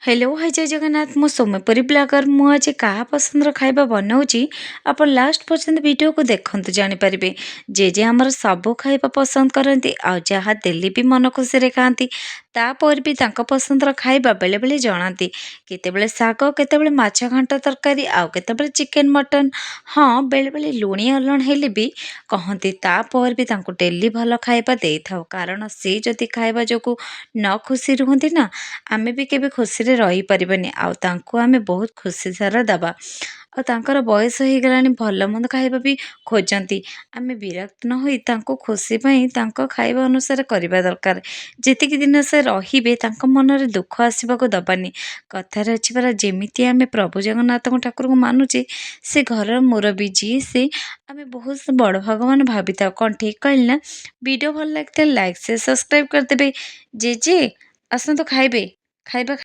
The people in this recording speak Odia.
ହ୍ୟାଲୋ ହାଇ, ଜୟ ଜଗନ୍ନାଥ। ମୁଁ ସୌମ୍ୟପୁରୀ ବ୍ଲଗର। ମୁଁ ଆଜି କାହା ପସନ୍ଦର ଖାଇବା ବନାଉଛି, ଆପଣ ଲାଷ୍ଟ ପର୍ଯ୍ୟନ୍ତ ଭିଡ଼ିଓକୁ ଦେଖନ୍ତୁ, ଜାଣିପାରିବେ। ଯେ ଆମର ସବୁ ଖାଇବା ପସନ୍ଦ କରନ୍ତି ଆଉ ଯାହା ଦେଲେ ବି ମନ ଖୁସିରେ ଖାଆନ୍ତି, ତାପରେ ବି ତାଙ୍କ ପସନ୍ଦର ଖାଇବା ବେଳେବେଳେ ଜଣାନ୍ତି। କେତେବେଳେ ଶାଗ, କେତେବେଳେ ମାଛ ଘାଣ୍ଟ ତରକାରୀ, ଆଉ କେତେବେଳେ ଚିକେନ୍ ମଟନ୍। ହଁ, ବେଳେବେଳେ ଲୁଣି ଅଲଣ ହେଲେ ବି କହନ୍ତି। ତାପରେ ବି ତାଙ୍କୁ ଡେଲି ଭଲ ଖାଇବା ଦେଇଥାଉ, କାରଣ ସେ ଯଦି ଖାଇବା ଯୋଗୁଁ ନ ଖୁସି ରୁହନ୍ତି ନା, ଆମେ ବି କେବେ ଖୁସିରେ ରହିପାରିବାନି। ଆଉ ତାଙ୍କୁ ଆମେ ବହୁତ ଖୁସି ସାରା ଦେବା। ଆଉ ତାଙ୍କର ବୟସ ହେଇଗଲାଣି, ଭଲ ମନ୍ଦ ଖାଇବା ବି ଖୋଜନ୍ତି। ଆମେ ବିରକ୍ତ ନ ହୋଇ ତାଙ୍କୁ ଖୁସି ପାଇଁ ତାଙ୍କ ଖାଇବା ଅନୁସାରେ କରିବା ଦରକାର। ଯେତିକି ଦିନ ସେ ରହିବେ, ତାଙ୍କ ମନରେ ଦୁଃଖ ଆସିବାକୁ ଦେବାନି। କଥାରେ ଅଛି ପରା, ଯେମିତି ଆମେ ପ୍ରଭୁ ଜଗନ୍ନାଥଙ୍କ ଠାକୁରଙ୍କୁ ମାନୁଛେ, ସେ ଘରର ମୁରବୀ ଯିଏ, ସେ ଆମେ ବହୁତ ବଡ଼ ଭଗବାନ ଭାବିଥାଉ। କ'ଣ ଠିକ୍ କହିଲି ନା? ଭିଡ଼ିଓ ଭଲ ଲାଗିଥିଲେ ଲାଇକ୍, ସେୟାର, ସବସ୍କ୍ରାଇବ୍ କରିଦେବେ। ଜେଜେ, ଆସନ୍ତୁ, ଖାଇବେ ଖାଇବା।